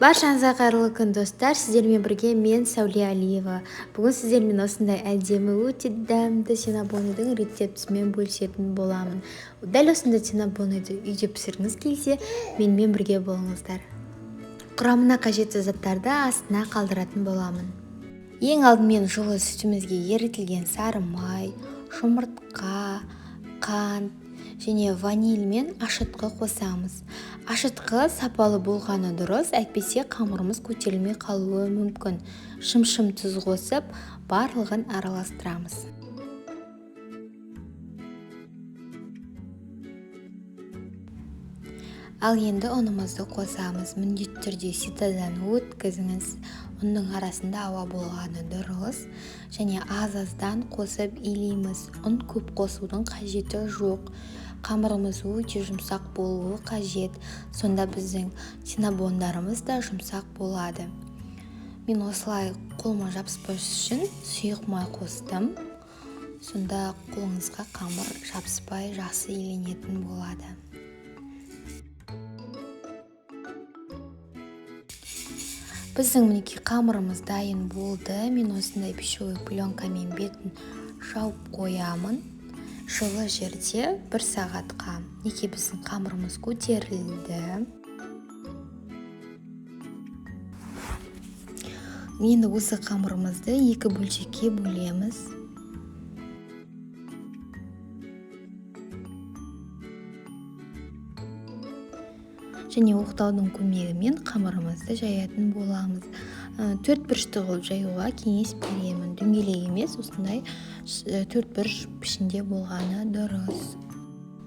Баршаңызға қайырлы күн, достар! Сіздермен бірге мен, Сәуле Алиева. Бүгін сіздермен осындай әдемі, өте дәмді синабоныдың рецептісімен бөлісетін боламын. Дәл осындай синабоныды үйде пісіргіңіз келсе, менімен бірге болыңыздар. Құрамына қажетті заттарды астына қалдыратын боламын. Ең алдымен жылы сүтімізге ерітілген сары май, жұмыртқа, қант және ваниль мен ашытқы қосамыз. Ашытқы сапалы болғаны дұрыс, әйтпесе қамырымыз көтерілмей қалуы мүмкін. Шымшым тұз қосып, барлығын араластырамыз. Ал енді ұнымызды қосамыз. Міндетті түрде ситодан өткізіңіз. Ұнның арасында ауа болғаны дұрыс. Және аз-аздан қосып илейміз. Ұн көп қосудың қажеті жоқ. Қамырымыз өте жұмсақ болуы қажет. Сонда біздің синабондарымыз да жұмсақ болады. Мен осылай қолыма жабыспас үшін сұйық май қостым. Сонда қолыңызға қамыр жабыспай жақсы иленетін болады. Біздің мінекей қамырымыз дайын болды. Мен осындай пищевой пленкамен бетін жауып қоямын. Жылы жерде 1 сағатқа. Мінекей біздің қамырымыз көтерілді. Енді осы қамырымызды 2 бөлшекке бөлеміз. Және оқтаудың көмегімен қамырымызды жаятын боламыз. 4 бұрышты қылып жаюға кеңес беремін. Дөңгелек емес, осындай 4 бұрыш пішінде болғаны дұрыс.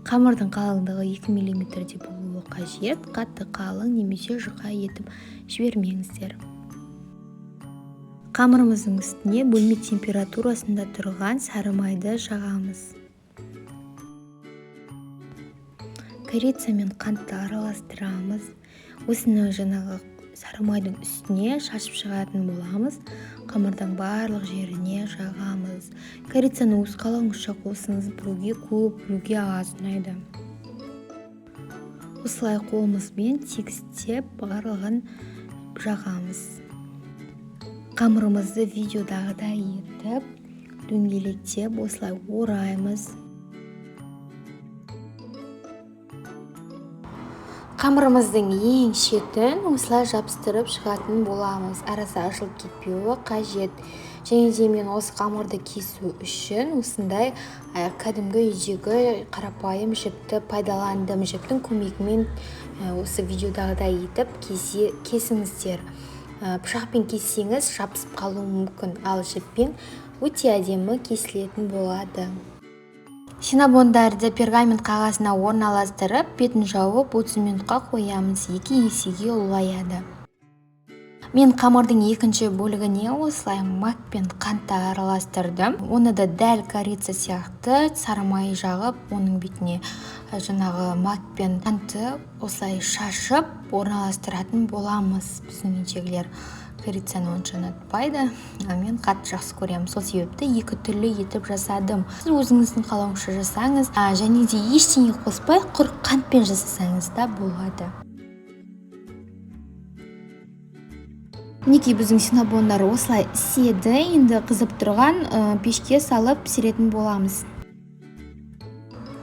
Қамырдың қалыңдығы 2 миллиметрде болуы қажет. Қатты қалың немесе жұқа етіп жібермеңіздер. Қамырымыздың үстіне бөлме температурасында тұрған сары майды жағамыз. Корица мен қантты араластырамыз. Осыны жаңағы сары майдың үстіне шашып шығатын боламыз. Қамырдың барлық жеріне жағамыз. Корицаны өз қалауыңызша қосыңыз, біреуге көп, біреуге аз ұнайды. Осылай қолымызбен тегістеп барлығын жағамыз. Қамырымызды видеодағыдай етіп дөңгелектеп осылай ораймыз. Қамырымыздың ең шетін осылай жабыстырып шығатын боламыз. Арасы ашылып кетпеуі қажет. Және де мен осы қамырды кесу үшін осындай кәдімгі үйдегі қарапайым жіпті пайдаландым. Жіптің көмегімен осы видеодағыдай етіп кесіңіздер. Пышақпен кессеңіз жабысып қалуы мүмкін, ал жіппен өте әдемі кесілетін болады. Синабондарды пергамент қағазына орналастырып, бетін жауып 30 минутқа қоямыз, 2 есеге ұлғаяды. Мен қамырдың екінші бөлігіне осылай мак пен қантты араластырдым. Оны да дәл корица сияқты сары май жағып, оның бетіне жаңағы мак пен қантты осылай шашып орналастыратын боламыз. Біздің үйдегілер корицаны онша ұнатпайды, ал мен қатты жақсы көремін. Сол себепті 2 түрлі етіп жасадым. Сіз өзіңіздің қалауыңызша жасаңыз, және де ештеңе қоспай құр қантпен жасасаңыз да болады. Мінекей біздің синабондар осылай іседі. Енді қызып тұрған пешке салып пісіретін боламыз.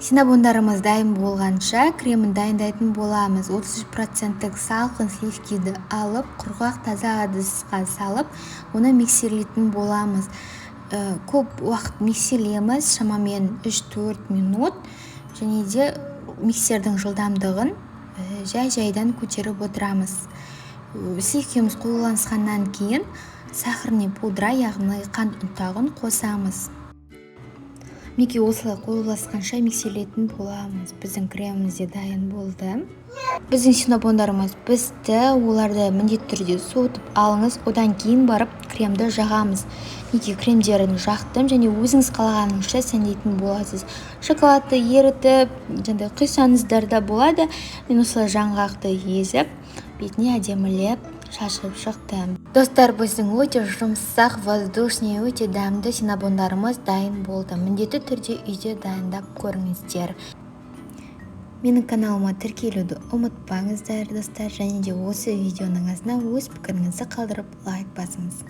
Синабондарымыз дайын болғанша кремін дайындайтын боламыз. Отыз үш проценттік салқын сливкиді алып, құрғақ таза ыдысқа салып, оны миксерлейтін боламыз. Көп уақыт миксерлейміз, шамамен үш-төрт минут. Және де миксердің жылдамдығын жай-жайдан көтеріп отырамыз. Сливкеміз қоюланысқаннан кейін сахарный пудра, яғни қант ұнтағын қосамыз. Мінекей осылай қоюласқанша миксерлейтін боламыз. Біздің креміміз де дайын болды. Біздің синабондарымыз пісті, оларды міндетті түрде суытып алыңыз, одан кейін барып кремді жағамыз. Мінекей кремдерін жақтым және өзіңіз қалағаныңызша сәндейтін боласыз. Шоколадты ерітіп, жаңағыдай құйсаңыздар да болады. Мен осылай жаңғақты езіп, бетіне әдемілеп шашып шықтым. Достар, біздің өте жұмсақ, воздушный, өте дәмді синабондарымыз дайын болды. Міндетті түрде үйде дайындап көріңіздер. Менің каналыма тіркелуді ұмытпаңыздар, достар, және де осы видеоның астына өз пікіріңізді қалдырып, лайк басыңыз.